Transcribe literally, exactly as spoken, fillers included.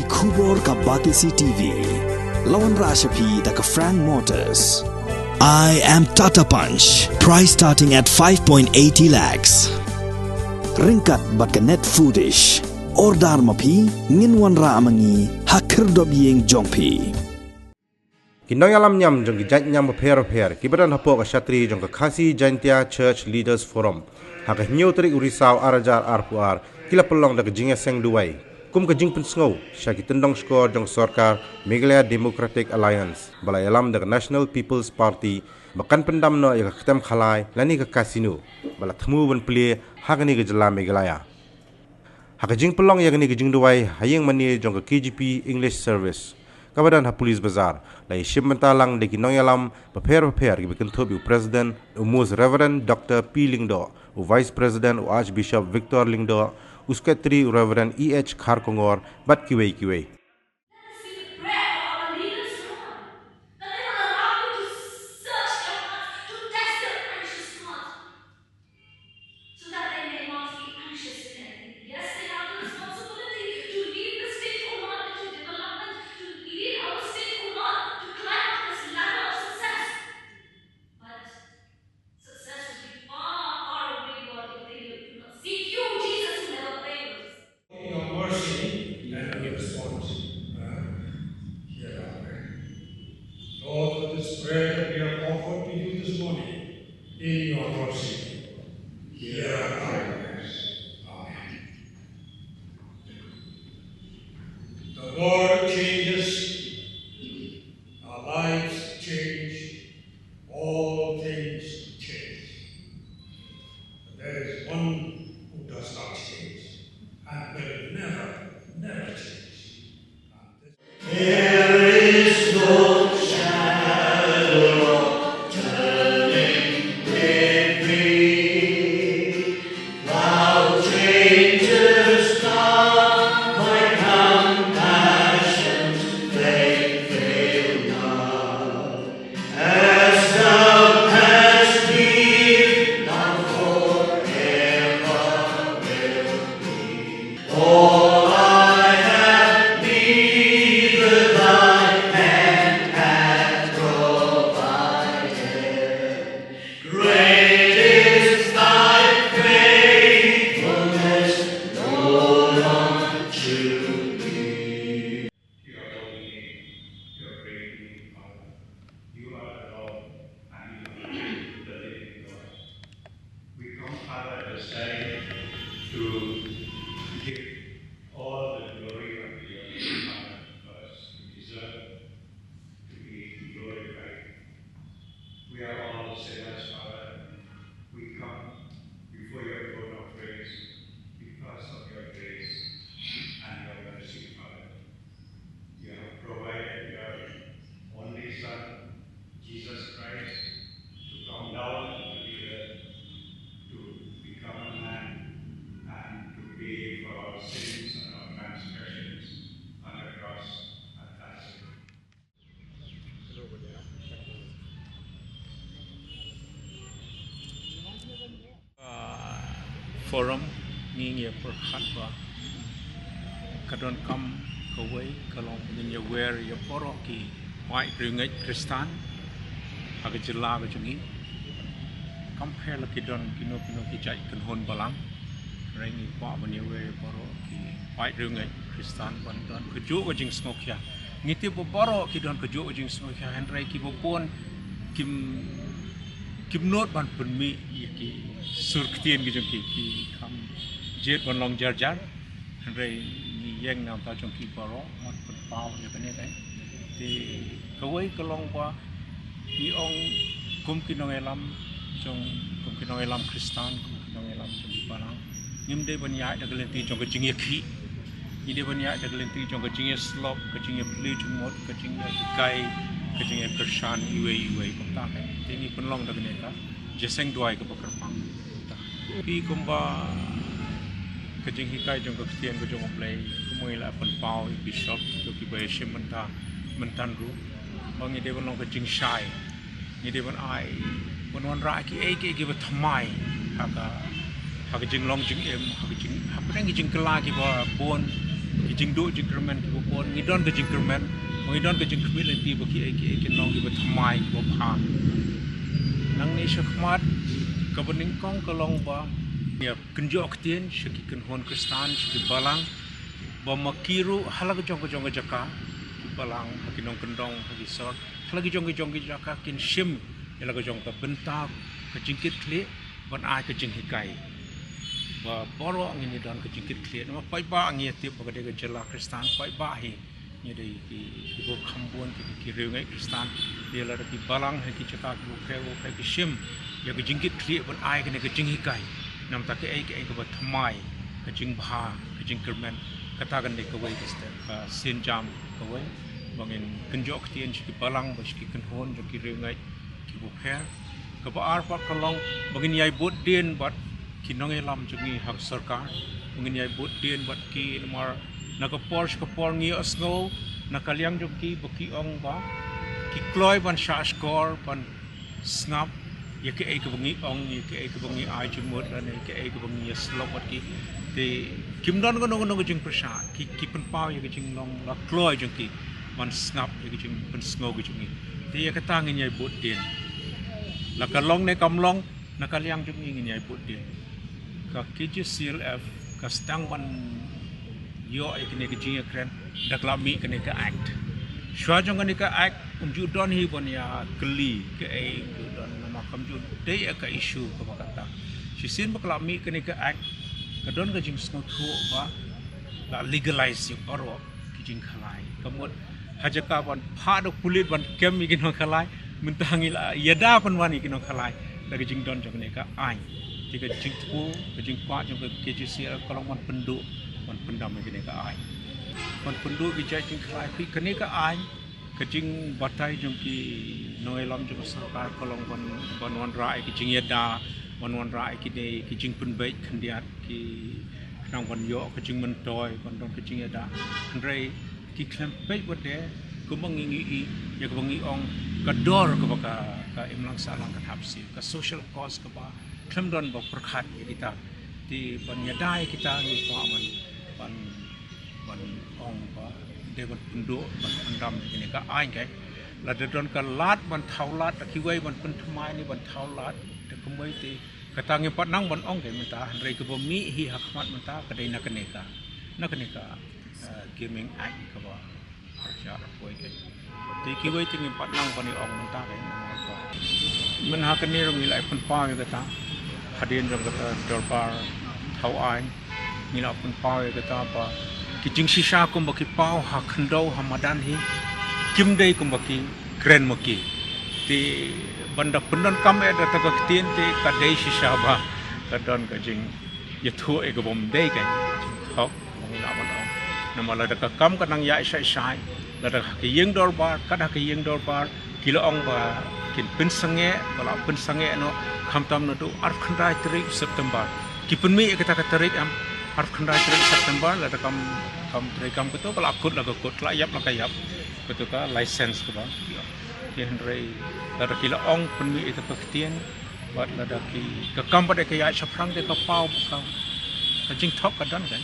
Khubor ka Batesi T V. La wanrah sha phi da ka Frank Motors. I am Tata Punch. Price starting at five point eighty lakhs. Ryngkat bad ka Net Foodish. Order ma phi, ngin wanrah ma ngi ha khyrdop ïing jong phi. Ki nongïalam niam jong ki jait niam bapher bapher kiba don hapoh ka shatri jong ka Khasi Jaintia Church Leaders Forum, ha ka hynñiew tarik u Risaw ar hajar arphew ar, ki la pynlong da ka jingïaseng duwai kum ka jingpynsngew sha ki tyndong shkor jong ka sorkar Meghalaya Democratic Alliance ba la ïalam da ka National People's Party, ba kan pyndam noh ïa ka ktem khalai lane ka casino ba la thmu ban plie ha kane ka jylla Meghalaya. Ha ka jingpynlong ïa kane ka jingduwai ha ïing mane jong ka K J P English Service kaba don ha Police Bazar, la ïashim bynta lang da ki nongïalam bapher bapher kiba kynthup ïa u President, u Most Reverend Doctor P Lyngdoh, u Vice President, u Archbishop Victor Lyngdoh, u Secretary, u Reverend E H Kharkongor, bad kiwei kiwei. Let us see the prayer of our leaders, Lord, that they will allow you to search their hearts, to test their anxious heart, so that they may not be anxious in anything. Yes, they have the responsibility to lead the state, oh Lord, into development, to lead our state, oh Lord, to climb up this ladder of success. But success will be far, far away, Lord, if they do not seek you, Jesus, who never fails. In your mercy, let me respond. Uh, hear our prayer. Lord, with this prayer that we have offered to you this morning, in your mercy, hear our prayers. Amen. The world changes, our lives change, all things change. But there is one who does not change and will never, never change. And this There is no shadow of turning with thee. Thou changest not, thy compassions they fail not. As thou hast been, thou forever wilt be. All I have needed, thy hand hath provided. Great is thy faithfulness, Lord, unto me. You are holy, you are great, Father. You are the Lord, and you are the living God. We come, Father, this day to give all the glory unto your name, Father, because you deserve to be glorified. We are all sinners, Father. We come before your throne of grace because of your grace and your mercy, Father. You have provided your only Son, Jesus Christ, to come down to the earth, to become a man, and to pay for our sins and our transgressions on the cross at Calvary. Forum, ngi ngi pyrkhat ba ka donkam kawei ka long ba ngin ïawer ïa baroh ki paid riewngeit Khristan ha ka jylla ka jong ngi. Kam pher la ki don kino kino ki jait kynhun balang, hynrei ngi kwah ban ïawer ïa baroh ki paid riewngeit Khristan ban don kajuh ka jingsngewkhia. Ngi tip ba baroh ki don kajuh ka jingsngewkhia, hynrei kiba bun kim, kim nud ban pynmih ïa ki sur ktien ki jong ki, ki kham jied ban long jar jar. Hynrei ngi ïeng na bynta jong ki baroh ban pynpaw ïa kane. Te kawei ka long ba ngi ong kum ki nongïalam jong, kum ki nongïalam Khristan, kum ki nongïalam jong ki balang, ngim dei ban ïaid da ka lynti jong ka jingïakhih. Ngi dei ban ïaid da ka lynti jong ka jingïaslop, ka jingïaplie jingmut, ka jingïahikai, ka jingïakyrshan iwei iwei. Kumta te ngi pynlong da kane ka jingïaseng duwai kaba kyrpang. Phi kumba ka jinghikai jong ka ktien ka jong U Blei, kumba ngi la pynpaw ïa u Bishop, ïa kiba ïashim bynta mynta ruh, ba ngi dei ban long ka jingshai, ngi dei ban ai, ban wanrah kiei kiei kiba thymmai ha ka, ha ka jinglong jingim, ha ka jing, hapdeng ki jingkylla kiba bun. Ki jingduh jingkyrmen kiba bun, ngi don ka jingkyrmen, ba ngi don ka jingkhmih lynti ba ki ei ki ei kin long kiba thymmai kiba bha. Nangne shakhmat, kaba nyngkong ka long ba ïa kynjoh ktien sha ki kynhun Khristan, sha ki balang, ba ma ki ruh ha la ka jong ka jong ka jaka, ki balang, ha ki nongkyndong, ha ki sor, ha la ki jong ka jong ka jaka kin shim ïa la ka jong ka bynta ka jingkitkhlieh ban ai ka jinghikai. Ba baroh ngin ïa don ka jingkitkhlieh, namar paidbah ngi ïa tip ba ka dei ka jylla Khristan, paidbah hi ngi dei ki, kiba kham bun ki, ki riewngeit Khristan. Ïa lada ki balang ha ki jaka kiba pher ba pher ki shim ïa ka jingkitkhlieh ban ai kane ka jinghikai, namar ta kaei kaei kaba thymmai, ka jingbha, ka jingkyrmen, kata kan dei kawei ka step, ka sienjam kawei ba ngin kynjoh ktien sha ki balang bad sha ki kynhun jong ki riewngeit kiba pher. Kaba ar pat ka long ba ngin ïai bud dien bad ki nongïalam jong ngi ha ka sorkar, ba ngin ïai bud dien bad ki, namar na ka por sha ka por ngi ïohsngew na ka liang jong ki ba ki ong ba ki kloi ban shahshkor, ban sngap ïa kaei kaba ngi ong, ïa kaei kaba ngi ai jingmut, lane ïa kaei kaba ngi ïasyllok bad ki. Te kim don kano kano ka jingpyrshah, ki, ki pynpaw ïa ka jinglong la kloi jong ki ban sngap ïa ka jingpynsngew ka jong ngi. Te ïa kata ngin ïai bud dien. La ka long ne kam long, na ka liang jong ngi ngin ïai bud dien. Ka K J C L F ka sdang ban ïoh ïa kane ka jingïakren da ka la mih kane ka act. Shuwa jong kane ka act, ym ju don hi ban ïa kylli kaei, ym ju don, namar kam ju dei ïa ka issue kaba kata. Shisien ba ka la mih kane ka act, ka don ka jingsngewthuh ba la legalize ïa baroh ki jingkhalai. Ka mut ha jaka ban phah da pulit ban kem ïa ki nongkhalai, mynta ngi la ïada pynban ïa ki nongkhalai da ka jingdon jong kane ka aiñ. Te ka jingthmu, ka jingkwah jong ka K J C L F ka long ban pynduh, ban pyndam ïa kane ka aiñ. Ban pynduh ki jait jingkhalai, phi, kane ka aiñ, ka jingbatai jong ki nongïalam jong ka sorkar ka long ban, ban wanrah ïa ki jingïada, ban wanrah ïa kine ki jingpynbeit khyndiat, ki khnang ban ïoh ka jingmyntoi, ban don ka jingïada. Hynrei ki khlem peit wat de, kumba ngi ngi i, ïa kaba ngi ong, ka dor kaba ka, ka imlang sahlang ka thap siew, ka social cause kaba khlem don ba pyrkhat ïa kita. Te ban ïada ïa kita ngi kwah ban, ban, ban ong ba dei ban pynduh, ban pyndam ïa kine ka aiñ kai. Lada don ka lad ban thaw lad da kiwei ban pynthymmai ne ban thaw lad da kumwei te kata ngim pat nang ban ong kai mynta, hynrei kaba mih hi ha khmat mynta ka dei na kane ka, na kane ka, eh, Gaming Act kaba harsha da poi kai. Te kiwei te ngim pat nang ban ong mynta kai, namar ba mynha kane ruh ngi la pynpaw ïa kata hadien jong kata dorbar thaw aiñ. Ngi la pynpaw ïa kata ba ki jingshisha kumba ki paw ha khyndew ha madan hi kim dei kumba ki kren ma ki. Te ban da pyndonkam ïa kata ka ktien te ka dei shisha ba ka don ka jingïathuh ïa ka bym dei ka jingthok. Ngi la ban ong. Namar lada ka kam ka nang ïaid shai shai, lada ha ka ïing dorbar, kat ha ka ïing dorbar ki la ong ba kin pynsangeh, ba la pynsangeh noh, khamtam naduh arphew khyndai tarik September. Ki pynmih ïa kata ka tarik em, arphew khyndai tarik September, lada kam, kam trei kam kato ka la kut la ka kut, ka la ïap la ka ïap, kato ka license kaba. Te hynrei lada ki la ong pynmih ïa kata ka ktien, bad lada ki, ka kam bad ka ïaid shaphrang te ka paw ba ka, ka jingthok ka don kan.